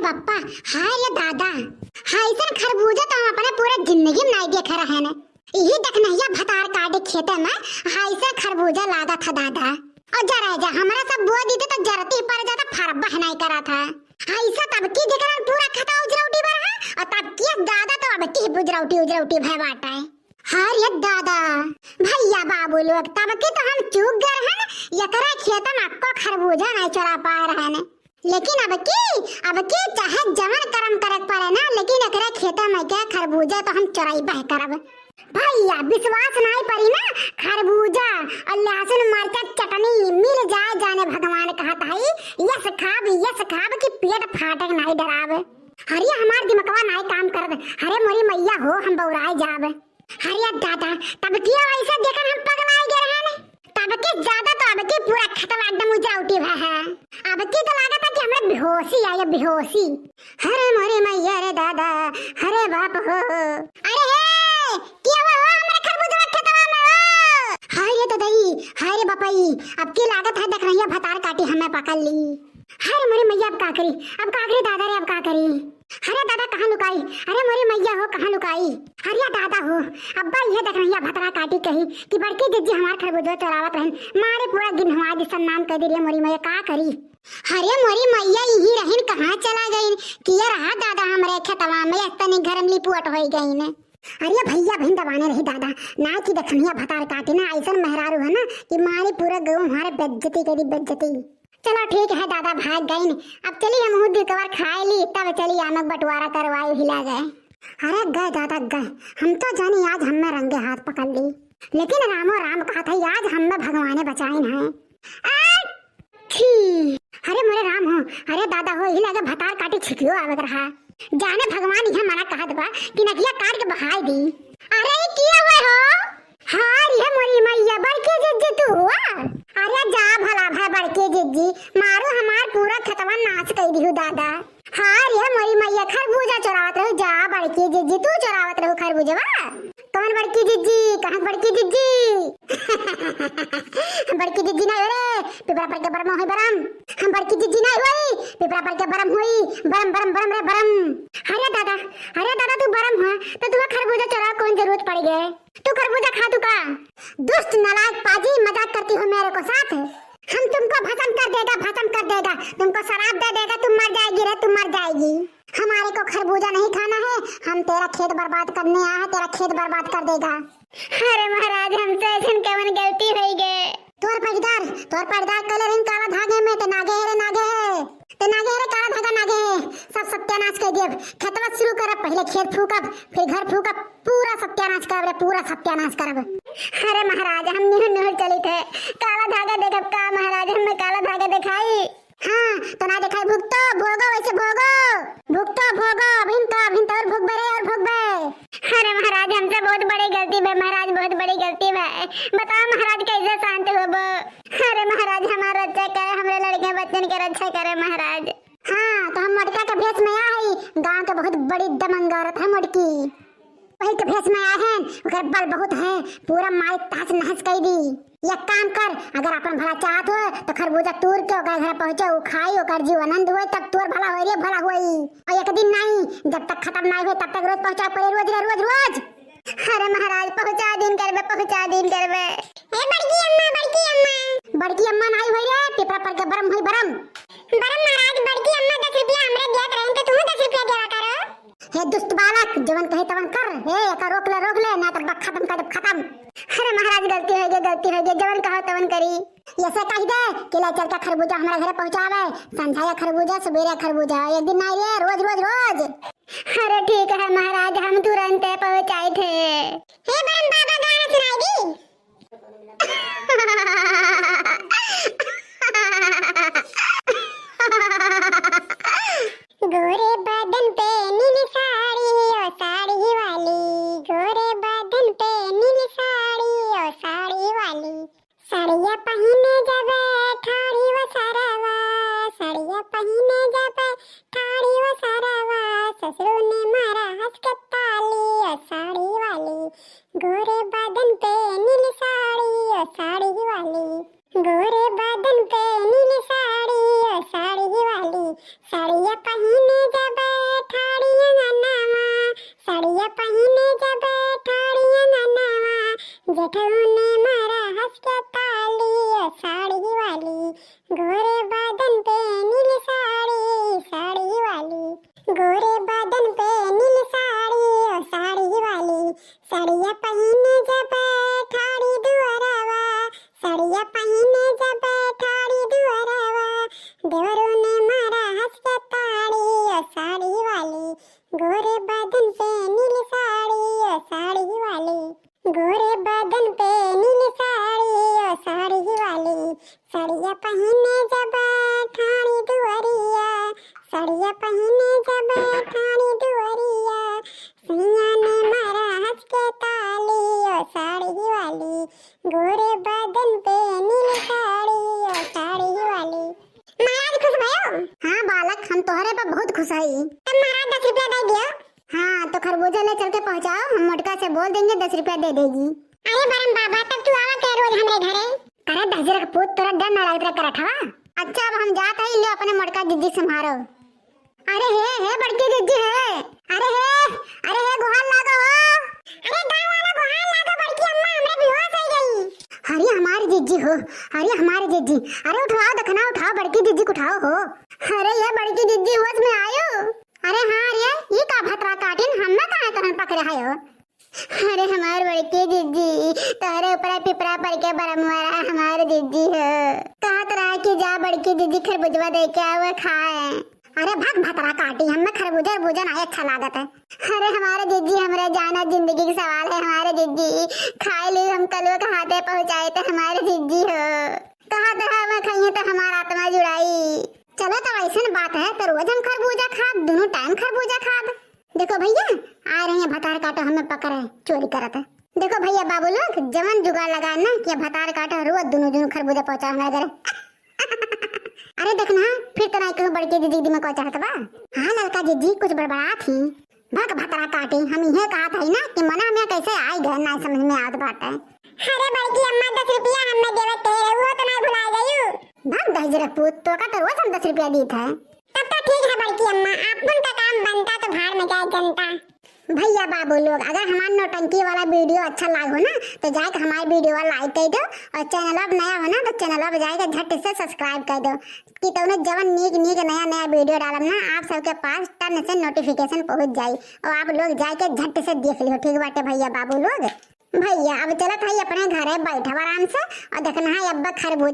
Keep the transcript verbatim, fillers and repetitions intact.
पप्पा, हाय रे दादा, हाय सर खरबूजा तो हम अपने पूरे जिंदगी में नाई देखे रहे ने। यही देखनहिया भतार काटी खेते में, हाय सर खरबूजा लागत है दादा। और जरा जा, हमरा सब बोए दीते तो जरती पर जाता, फरबा है नाई करा था। हाय सर तब की देखन पूरा खेतवा उजरौटी भर है, और तब की दादा तो अब की बुजरौटी उजरौटी भय बाटे। हाय रे दादा, भैया बाबू लोग, तब की तो हम चूक गए रहन, एकरे खेत में अक्को खरबूजा नाई चोरा पाए रहन। लेकिन अब की, अब की चाहे जवन करम करे के पड़े ना, लेकिन एकरे खेत में के खरबूजा तो हम चोराइबे करब। भैया, विश्वास नाई पड़ी ना, खरबूजा और लहसुन मरचा चटनी मिल जाए, जाने भगवान कहत है, यस खाब, यस खाब कि पेट फाटे के नाई डराब। हरिया हमार दिमकवा नाई काम करत, हरे मोरी मैया हो, हम बौराए जाब। हरिया दादा, तब की ऐसे देखन हम पगलाए गए रहन। तब की ज्यादा तो अब की पूरा खेतवा एकदम उजरौटी भय है। अब की तो लागत है कि हमरा बेहोशी आई, बेहोशी। हरे मोरे मैया रे दादा, हरे बाप हो। अरे हे, की हुआ हो हमरे खरबूजवा खेतवा में हो? हाय रे ददई, हाय रे बपई, अब की लागत है देखनहिया भतार काटी हमें पकड़ ली। हरे मोरे मैया, अब का करी, अब का करी दादा रे, अब का करी? अरे दादा, कहाँ लुकाई? अरे मोरे मैया हो, कहाँ लुकाई? अरे दादा हो, अब्बा ये देखनहिया भतरा काटी कही कि बड़की जिज्जी हमार खरबूजो चोरावत रहन, मारे पूरा गिनहुआ दिसन नाम कह दे रे मोरी मैया, का करी? अरे मोरी मैया, यही रहन, कहाँ चला गई? किया रहा दादा हमरे खेतवा में, इस तनी घर में लिपुअट होई गई ने। अरे भैया बहन दबाने रही दादा, ना कि देखनहिया भतार काटी ना, ऐसन मेहरारू है ना कि मारी पूरा गाँव हमारे बेइज्जती करी, बेइज्जती। चलो ठीक है दादा, भाग गईन। अब चली हम दू कवर खाए ली, तब चली आमक बंटवारा करवाई हिला गए। अरे गए दादा गए, हम तो जानी आज हमें रंगे हाथ पकड़ ली, लेकिन रामो राम कहा था, आज हमें भगवाने बचाइन है। आ, छी। अरे मोरे राम हो, अरे दादा हो, यही लगे भतार काटी छिकियो आवत रहा। जाने भगवान यह मना कहत बा कि नकिया काट के बहाई दी। अरे ये किया हुए हो? हाँ रे मोरी मैया, बड़की जिज्जी तू हुआ? अरे जा भला भाई बड़की जिज्जी, मारू हमार पूरा खेतवा नाश कर दिहु दादा। हाँ रे मोरी मैया, खरबूजा चोरावत रहू, जा बड़की जिज्जी तू चोरावत रहू खरबूजवा। कौन बड़की जिज्जी? कहाँ बड़की जिज्जी? बड़की जिज्जी ना रे, पिपरा पर के बरम होई बरम। हम बड़की जिज्जी ना होई, पिपरा पर के बरम होई, बरम, बरम, बरम रे बरम। अरे दादा, अरे दादा, तू बरम हुआ, तो तुम्हें खरबूजा चोरा कौन जरूरत पड़ गए? तू खरबूजा खा तू का? दुष्ट नालायक पाजी, मजाक करती हो मेरे को साथ? हम तुमको भस्म कर देगा, भस्म कर देगा, तुमको शराप दे देगा, तुम मर जाएगी रे, तुम मर जाएगी। हमारे को खरबूजा नहीं खाना है, हम तेरा खेत बर्बाद करने आया है, तेरा खेत बर्बाद कर देगा। अरे महाराज, हमसे ऐसन कवन गलती होई गए? तोर पैदार, तोर पैदार कले रही काला धागे में, ते नागे है रे नागे है, ते नागे है रे काला धागा नागे है। सब सत्यानाश कर दिए। खेतवा शुरू करब, पहले खेत फूकब, फिर घर फूकब, पूरा सत्यानाश करब रे, पूरा सत्यानाश करब। अरे महाराज, हम निहुर निहुर चली थे, काला धागा देखब का महाराज, हमें काला धागा दिखाई? हाँ, तो ना देखाई, भुगतो, भोगो, वैसे भोगो, भुगतो, भोगो, अभिन तो, अभिन तो और भोगबे रे, और भोगबे। अरे महाराज, हमसे बहुत बड़ी गलती भे महाराज, बहुत बड़ी गलती भे। बताओ महाराज, कैसे शांत होबो? अरे महाराज, हमार रक्षा करे, हमरे लड़के बच्चन के रक्षा करे महाराज। हाँ, तो हम मोटका के भेष में आ हई, गाँव के बहुत बड़ी दबंग औरत है मोटकी। वही के भेष में आए हैं, ओकर बल बहुत है, पूरा माई तहस नहस कई दी। एक काम कर, अगर अपन भला चाहत हो, तो खरबूजा तूर के ओकर घर पहुँचे, उ खाई, ओकर जीव आनंद होए, तब तोर भला होए रे, भला होई। और एक दिन नहीं, जब तक खत्म नहीं होए, तब तक रोज पहुँचा पड़े, रोज रे, रोज, रोज। अरे महाराज, पहुँचा दिन करबे, पहुँचा दिन करबे। ए बड़की अम्मा, बड़की अम्मा। बड़की अम्मा नहीं होई रे, पिपरा पर के बरम होई बरम। बरम महाराज, बड़की अम्मा दस रुपया हमरे दियत रही, तो तू दस रुपया देवा करो। हे दुष्ट बालक, जवन कहे तवन कर। हे, एका रोक ले, रोक ले, ना तो बा खत्म कर दे, खत्म। अरे महाराज, गलती हो गई, गलती हो गई, जवन कहो तवन करी। ऐसे कह दे कि ले चल के खरबूजा हमारे घरे पहुँचावे, संझा या खरबूजा, सवेरे खरबूजा, एक दिन नहीं रे, रोज, रोज, रोज। अरे ठीक है महाराज, हम तुरंत पहुँचाई थे। हे बरम बाबा, गाना सुनाई दी। गोरे बदन पे नीली साड़ी, ओ साड़ी वाली, गोरे बदन पे नीली साड़ी, ओ साड़ी वाली। साड़िया पहिने जबे ठाड़ी वो सारावा, साड़िया पहिने जबे ठाड़ी वो सारावा, ससुरो ने मारा हंस के ताली, ओ साड़ी वाली। गोरे बदन पे नीली साड़ी, ओ साड़ी वाली। गोरे बदन पे नीली साड़ी, ओ साड़ी वाली। साड़िया पहिने तूने मारा हंस के ताली, ओ साड़ी वाली, गोरे बदन पे नीली साड़ी, साड़ी वाली। गोरे बदन पे नीली साड़ी, ओ साड़ी वाली। सड़िया पहिने जब ठाड़ी दुअरवा, सड़िया पहिने जब ठाड़ी दुअरवा। देवरों ने मारा हंस के ताड़ी, ओ साड़ी वाली। गोरे बदन पे नीली साड़ी, ओ साड़ी वाली। गोरे बदन पे नीली साड़ी, ओ साड़ी वाली। सड़िया पहिने जब ठाणी दुअरिया, सड़िया पहिने जब ठाणी दुअरिया। सैया ने मारा हंस के ताली, ओ साड़ी वाली। गोरे बदन पे नीली साड़ी, ओ साड़ी वाली। महाराज खुश भयो? हाँ बालक, हम तोहरे पर बहुत खुश हई। तब महाराज दस रुपया दे दियो। हाँ, तो खरबूजा ले चल के पहुँचाओ, हम मोटका से बोल देंगे, दस रुपया दे देगी। अरे बरम बाबा, तब तू आवा के रोज हमरे घरे? अरे दहिजरा के पूत, तोरा डर ना लागत रहा करत हवा? अच्छा, अब हम जात हई, ले अपने मोटका जिज्जी संभारो। अरे हे, हे बड़की जिज्जी हे, अरे हे, अरे हे गोहार लागो हो। अरे गाँव वाला गोहार लागो, बड़की अम्मा हमरे बेहोश हो गई। अरे हमारी जिज्जी हो, अरे हमारी जिज्जी, अरे उठवाओ दखना, उठाओ बड़की जिज्जी को उठाओ हो। अरे ये बड़की जिज्जी होश में आयो? अरे हाँ रे, ये का भतरा काटिन, हम्मे काहे करन पकड़े है हो? अरे हमार बड़की जिज्जी, तोहरे ऊपर पिपरा पर के बरमवारा हमार जिज्जी हो। कहत रहा कि जा बड़की जिज्जी खरबुजवा दे के आवे खाए। अरे भाग भतरा काटी, हम्मे खरबूजा उरबूजा नाहीं अच्छा लागत है। अरे हमारे जिज्जी, हमरे जान और जिंदगी के सवाल है हमारे जिज्जी। खाए ली हम कलुआ के हाथे पहुँचाए थे हमारे जिज्जी हो। कहत रहा मैं खाइए तो हमार आत्मा जुड़ाई। चलो, तो ऐसन बात है, तो रोज हम खरबूजा खाब, दोनों टाइम खरबूजा खाब। देखो भैया, आ रहे हैं भतार काटो, हमें पकड़े, चोरी करत है। देखो भैया बाबू लोग, जवन जुगाड़ लगाए ना कि भतार काटो, रोज दोनों, दोनों खरबूजा पहुँचा हमारे घरे। अरे देखना, फिर तो नहीं कहूँ बड़की जिज्जी दिमाग को चाहत बा। हाँ ललका जिज्जी, कुछ बड़बड़ा थी। भक भतरा काटी, हम इहे कहत हई ना कि मना में कैसे आई गए, ना समझ में आवत बाटे। अरे बड़की अम्मा, दस रुपया हमें देवे के रहे, वो तो नहीं भुला गयू। भक दहिजरा पूत, तो का तो रोज हम दस रुपया दीत है। तब तो ठीक है बड़की अम्मा, आपन का काम बनता तो भाड़ में जाए जनता। भैया बाबू लोग, अगर हमार नौटंकी वाला वीडियो अच्छा लागो ना, तो जाके हमार वीडियो like कर दो, और चैनल अब नया हो ना, तो चैनल अब जाके झट से subscribe कर दो, कि तौने जवन नीक नीक नया नया वीडियो डालब ना, आप सबके पास टन से notification पहुँच जाई, और आप लोग जाके झट से देख लियो। ठीक बाटे भैया बाबू लोग। भैया अब चलत हई अपने घरे, बैठब आराम से, और देखना है अब खरबूजा